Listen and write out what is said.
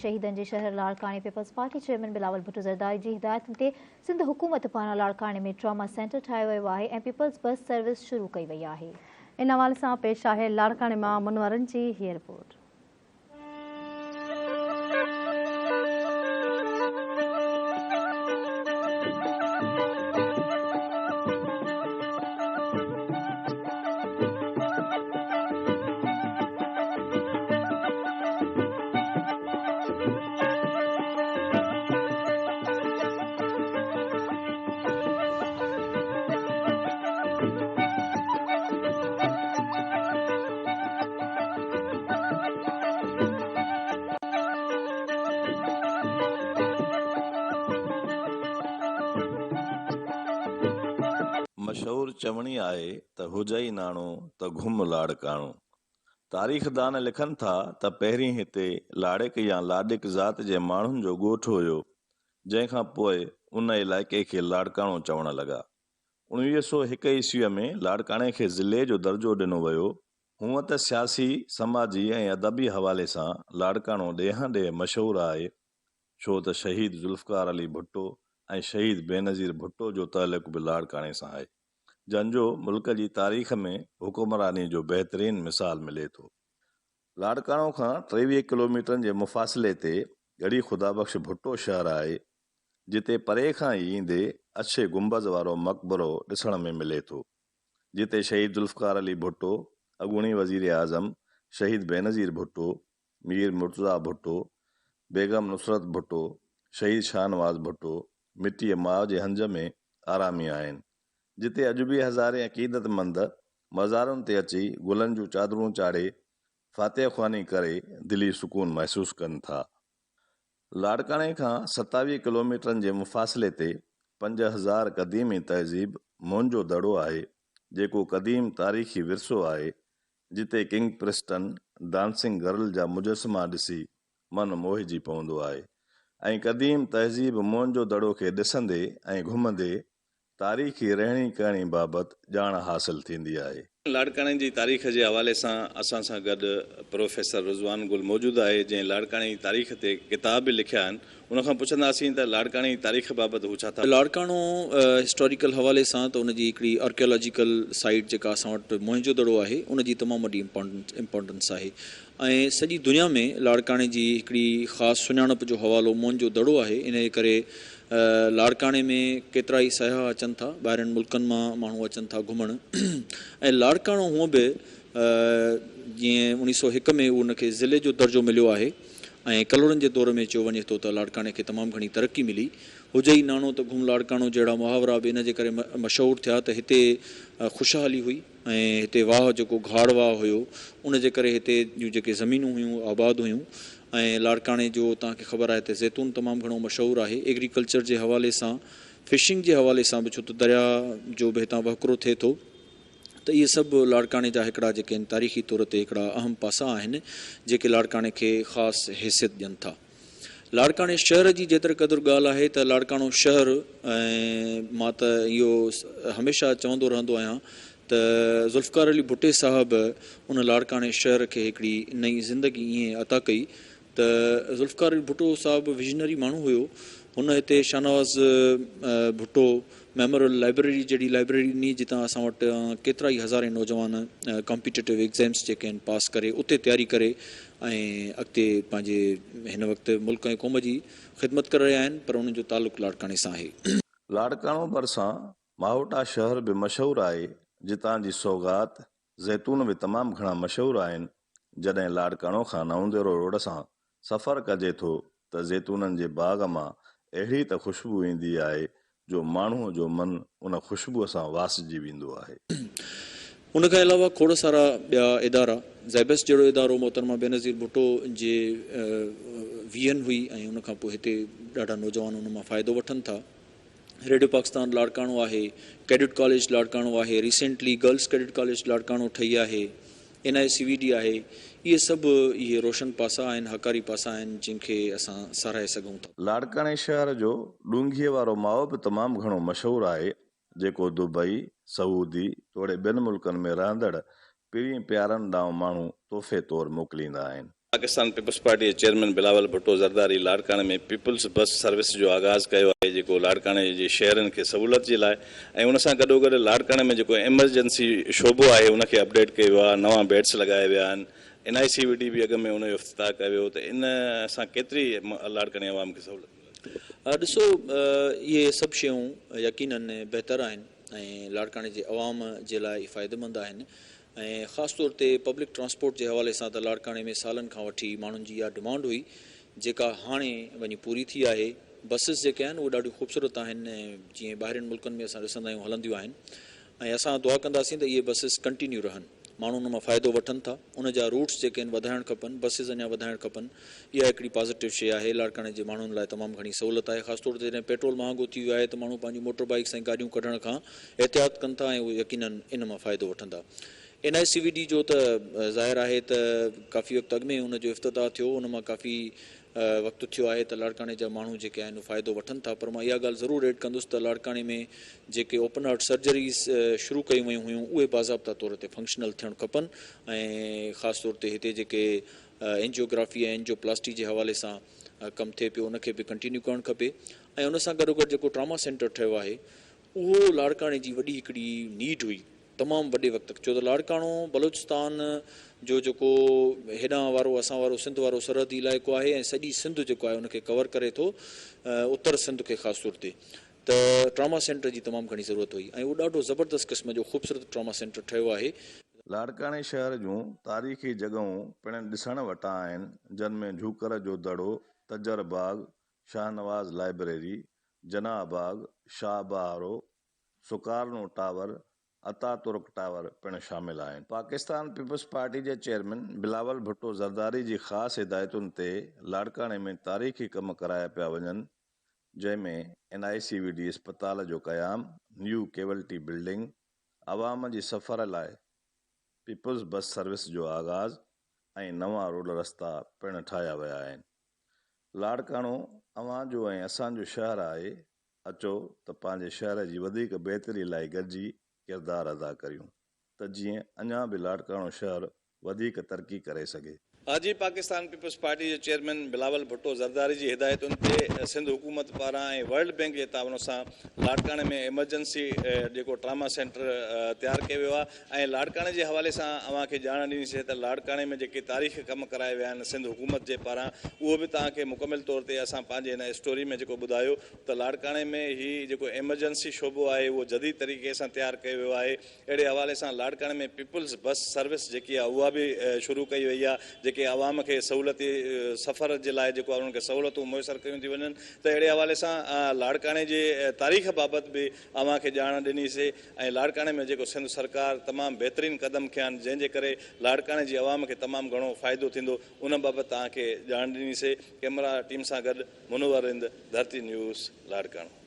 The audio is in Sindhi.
شهيدن جي شهر لاڙڪاڻي peoples party chairman Bilawal Bhutto Zardari جي هدايتن تي سنڌ حڪومت پاران لاڙڪاڻي ۾ ٽراما سينٽر ٺاهيو ويو آهي ۽ پيپلز بس سروس شروع ڪئي وئي آهي. ان حوالي سان پيش آهي لاڙڪاڻي مان منورن جي هيء رپورٽ. مشهور چوڻي آهي ته هجئي ناڻو ته گهم لاڙڪاڻو. تاريخدان لکن ٿا ته پهرين هتي لاڙڪ يا لاڏڪ ذات جي ماڻهن جو ڳوٺ هيو، جنهن کان پوء ان علائقي کي لاڙڪاڻو چوڻ لڳا. 1901 عيسويء ۾ لاڙڪاڻي کي ضلعي جو درجو ڏنو ويو. هونء ته سياسي، سماجي ۽ ادبي حوالي سان لاڙڪاڻو ڏيهان ڏيهه مشهور آهي، ڇو ته شهيد ذوالفقار علي ڀٽو ۽ شهيد بينظير ڀٽو جو تعلق به لاڙڪاڻي سان آهي. جن جو ملڪ جي تاريخ ۾ حڪمراني جو بهترين مثال ملي ٿو. لاڙڪاڻو کان 23 ڪلوميٽرن جي مفاصلي تي ڳڙهي خدا بخش ڀٽو شهر آهي، جتي پري کان ئي ايندي اڇي گنبذ وارو مقبرو ڏسڻ ۾ ملي ٿو، جتي شهيد ذوالفقار علي ڀٽو، اڳوڻي وزيراعظم شهيد بينظير ڀٽو، مير مرتضيٰ ڀٽو، بيگم نصرت ڀٽو، شهيد شاهنواز ڀٽو مٽيء ماء جي هنج ۾ آرامي آهن، جتي اڄ به هزارين عقيدتمند مزارن تي اچي گلن جون چادرون چاڙهي فاتحه خواني ڪري دلي سڪون محسوس ڪن ٿا. لاڙڪاڻي کان 27 ڪلوميٽرن جي مفاصلي تي 5000 قديمي تهذيب موهن جو دڙو آهي، جيڪو قديم تاريخي ورثو آهي، جتي ڪنگ پرسٽن ڊانسنگ گرل جا مجسما ڏسي من موهجي پوندو آهي ۽ قديم تهذيب موئن جو دڙو کي ڏسندي ۽ گهمندي تاريخي رهڻي ڪهڻي بابت ڄاڻ حاصل ٿيندي آهي. لاڙڪاڻي جي تاريخ جي حوالي سان اسان سان گڏ پروفيسر رضوان گل موجود آهي جنهن لاڙڪاڻي جي تاريخ تي ڪتاب به لکيا آهن. ان کان پڇنداسين ته لاڙڪاڻي جي تاريخ بابت هو ڇا ٿا. لاڙڪاڻو هسٽاريڪل حوالي سان ته ان جي هڪڙي آرڪيالاجيڪل سائيٽ جيڪا اسان وٽ موهن جو دڙو آهي ان جي تمام وڏي امپارٽنس آهي ۽ سڄي دنيا ۾ لاڙڪاڻي جي هڪڙي خاص سڃاڻپ جو حوالو موهن جو دڙو آهي انهيء ڪري لاڙڪاڻي ۾ ڪيترائي سياح اچن ٿا ٻاهرين ملڪن مان ماڻهو اچن ٿا گهمڻ ۽ لاڙڪاڻو هونء به جيئن 1901 ۾ ان کي ضلعي جو درجو مليو آهي ۽ ڪلهوڙن جي دور ۾ چيو وڃي ٿو ته لاڙڪاڻي کي تمام گهڻي ترقي ملي. هجي ئي ناڻو ته گهم لاڙڪاڻو جهڙا محاورا به ان جي ڪري مشهور ٿيا ته هتي خوشحالي هئي ۽ هتي واهه جيڪو گهاڙ واهه هيو ان جي ڪري هتي جون جيڪي زمينون هيون آباد هيون ۽ لاڙڪاڻي جو توهان کي خبر آهي ته زيتون تمام گهڻو مشهور آهي ايگريڪلچر جي حوالي سان فشنگ جي حوالي سان به ڇو ته درياهه جو به هتان وهڪرو ٿئي ٿو. ته اهي سڀ لاڙڪاڻي جا هڪڙا جيڪي آهن تاريخي طور تي هڪڙا اهم پاسا آهن جيڪي لاڙڪاڻي کي خاص حيثيت ڏين ٿا. لاڙڪاڻي شهر جي جيتري قدر ڳالهه آهي ته لاڙڪاڻو شهر ۽ مان ته اهو هميشه چوندو رهندو آهيان ته ذوالفقار علي ڀٽي صاحب ان لاڙڪاڻي شهر کي هڪڙي نئين زندگي ائين عطا ڪئي ته ذوالفقار علي ڀٽو صاحب ويزنري ماڻهو هيو. هن هتي شاهنواز ڀٽو ميموريل لائبريري جهڙي لائبريري ڏني جتان اسان وٽ ڪيترائي هزارين نوجوان ڪامپيٽيٽو ايگزيمس جيڪي آهن پاس ڪري اتي تياري ڪري ۽ اڳتي پنهنجي هن وقت ملڪ ۽ قوم جي خدمت ڪري رهيا آهن پر انهن جو تعلق لاڙڪاڻي سان آهي. لاڙڪاڻو ڀرسان ماهوٽا شهر به مشهور آهي جتان جي سوغات زيتون به تمام گهڻا مشهور آهن، جڏهن لاڙڪاڻو کان نئونديرو روڊ سان سفر ڪجي ٿو ته زيتونن جي باغ مان اهڙي ته خوشبو ايندي آهي جو ماڻهوء جو من ان خوشبوء سان واسجي ويندو آهي. ان کان علاوه کوڙ سارا ٻيا ادارا، زيبس جهڙو ادارو محترمه بينظير ڀٽو جي ويهن هئي ۽ ان کان پوء هتي ڏاڍا نوجوان ان مان فائدو وٺن ٿا. ريڊيو پاڪستان لاڙڪاڻو آهي، ڪيڊٽ ڪاليج لاڙڪاڻو آهي، recently girls cadet college Larkana ٺهي آهي، اين آء سي وي ڊي آهي، اهي سڀ اهي روشن پاسا آهن، هاڪاري پاسا آهن، جن کي اسان ساراهي سگهون ٿا. لاڙڪاڻي شهر جو ڏونگهيء وارو مائو به تمام گهڻو مشهور آهي، جيڪو دبئي، سعودي توڙي ٻين ملڪن ۾ رهندڙ پرين پيارن ڏانهن ماڻهو تحفي طور موڪليندا آهن. پاڪستان پيپلز پارٽي جي chairman Bilawal Bhutto Zardari Larkana ۾ peoples bus service جو آغاز ڪيو آهي جيڪو لاڙڪاڻي جي شهرين کي سهولت جي لاء ۽ ان سان گڏوگڏ لاڙڪاڻي ۾ جيڪو ايمرجنسي شعبو آهي ان کي اپڊيٽ ڪيو ويو آهي نوان بيڊس لڳايا ويا آهن اين آء سي وي ڊي به اڳ ۾ ان جو افتتاح ڪيو ويو ته ان سان ڪيتري لاڙڪاڻي عوام کي سهولت ملندي. ڏسو اهي سڀ شيون يقينن بهتر آهن ۽ لاڙڪاڻي جي عوام جي لاء فائديمند آهن ۽ خاص طور تي پبلڪ ٽرانسپورٽ جي حوالي سان ته لاڙڪاڻي ۾ سالن کان وٺي ماڻهن جي اها ڊمانڊ هئي جيڪا هاڻي وڃي پوري ٿي آهي. بسز جيڪي آهن اهي ڏاڍيون خوبصورت آهن ۽ جيئن ٻاهرين ملڪن ۾ اسان ڏسندا آهيون هلنديون آهن ۽ اسان دعا ڪنداسين ته اهي بسز ڪنٽينيو رهن ماڻهو ان مان فائدو وٺن ٿا ان جا روٽس جيڪي آهن وڌائڻ کپن بسز اڃا وڌائڻ کپن اها هڪڙي پازيٽو شيء آهي لاڙڪاڻي جي ماڻهن لاء تمام گهڻي سهولت آهي خاص طور تي جڏهن پيٽرول مهانگو ٿي ويو آهي ته ماڻهو پنهنجون موٽر بائيڪس ۽ گاڏيون ڪڍڻ کان احتياط ڪن ٿا ۽ اهي يقينن ان مان فائدو وٺندا. N I C V D جو ته ظاهر آهي ته ڪافي وقت اڳ ۾ ان جو افتتاح ٿيو ان مان ڪافي وقت ٿيو آهي ته لاڙڪاڻي جا ماڻهو جيڪي آهن اهي فائدو وٺن ٿا پر مان اها ڳالهه ضرور ايڊ ڪندس ته لاڙڪاڻي ۾ جيڪي اوپن هارٽ سرجريز شروع ڪيون ويون هيون اهي باضابطا طور تي فنڪشنل ٿيڻ کپن ۽ خاص طور تي هتي جيڪي اينجيوگرافي ۽ اينجيوپلاسٽي جي حوالي سان ڪم ٿئي پيو ان کي به ڪنٽينيو ڪرڻ کپي ۽ ان سان گڏوگڏ جيڪو ٽراما سينٽر ٺهيو آهي اهو لاڙڪاڻي جي وڏي هڪڙي نيڊ هئي تمام وڏي وقت ڇو ته لاڙڪاڻو بلوچستان جو جيڪو هيڏانهن وارو اسان وارو سنڌ وارو سرحدي علائقو آهي ۽ سڄي سنڌ جيڪو آهي ان کي ڪور ڪري ٿو اتر سنڌ کي خاص طور تي ته ٽراما سينٽر جي تمام گهڻي ضرورت هئي ۽ اهو ڏاڍو زبردست قسم جو خوبصورت ٽراما سينٽر ٺهيو آهي. لاڙڪاڻي شهر جون تاريخي جڳهون پڻ ڏسڻ وٽان آهن جن ۾ جهوڪر جو دڙو، تجر باغ، شاهنواز لائبريري، جناح باغ، Shah Baharo, Sukarno tower, Atatürk tower پڻ شامل آهن. پاڪستان پيپلز پارٽي جي چيئرمين بلاول ڀٽو زرداري جي خاص هدايتن تي لاڙڪاڻي ۾ تاريخي ڪم ڪرايا پيا وڃن جنهن ۾ N I C V D اسپتال جو قيام، نيو ڪيولٽي بلڊنگ، عوام جي سفر لاء پيپلز بس سروس جو آغاز ۽ نوان روڊ رستا پڻ ٺاهيا ويا آهن. لاڙڪاڻو اوهان جو ۽ اسان جو شهر آهي، اچو ته پنهنجي شهر جي وڌيڪ بهتري لاء گڏجي ڪردار ادا ڪريون ته جيئن اڃا به لاڙڪاڻو شهر وڌيڪ ترقي ڪري سگهي. آء جي پاڪستان پيپلز پارٽي جي چيئرمين بلاول ڀٽو زرداري جي هدايتن تي سنڌ حڪومت پاران ۽ ورلڊ بئنڪ جي تعاون سان لاڙڪاڻي ۾ ايمرجنسي جيڪو ٽراما سينٽر تيار ڪيو ويو آهي ۽ لاڙڪاڻي جي حوالي سان اوهان کي ڄاڻ ڏني سي ته لاڙڪاڻي ۾ جيڪي تاريخ ڪم ڪرايا ويا آهن سنڌ حڪومت جي پاران اهو به توهان کي مڪمل طور تي اسان پنهنجي هن اسٽوري ۾ جيڪو ٻڌايو ته لاڙڪاڻي ۾ هي جيڪو ايمرجنسي شعبو آهي اهو جديد طريقي سان تيار ڪيو ويو آهي اهڙي حوالي سان لاڙڪاڻي ۾ پيپلز بس سروس جيڪي آهي اها به شروع ڪئي وئي آهي جيڪي عوام کي سهولتي سفر جي لاء جيڪو آهي انهن کي سهولتون ميسر ڪيون ٿيون وڃن ته اهڙي حوالي سان لاڙڪاڻي جي تاريخ بابت به اوهان کي ڄاڻ ڏني سي ۽ لاڙڪاڻي ۾ جيڪو سنڌ سرڪار تمام بهترين قدم کنيا آهن جنهن جي ڪري لاڙڪاڻي جي عوام کي تمام گهڻو فائدو ٿيندو ان بابت توهان کي ڄاڻ ڏني سي ڪئميرا ٽيم سان گڏ منور رند ڌرتي نيوز لاڙڪاڻو.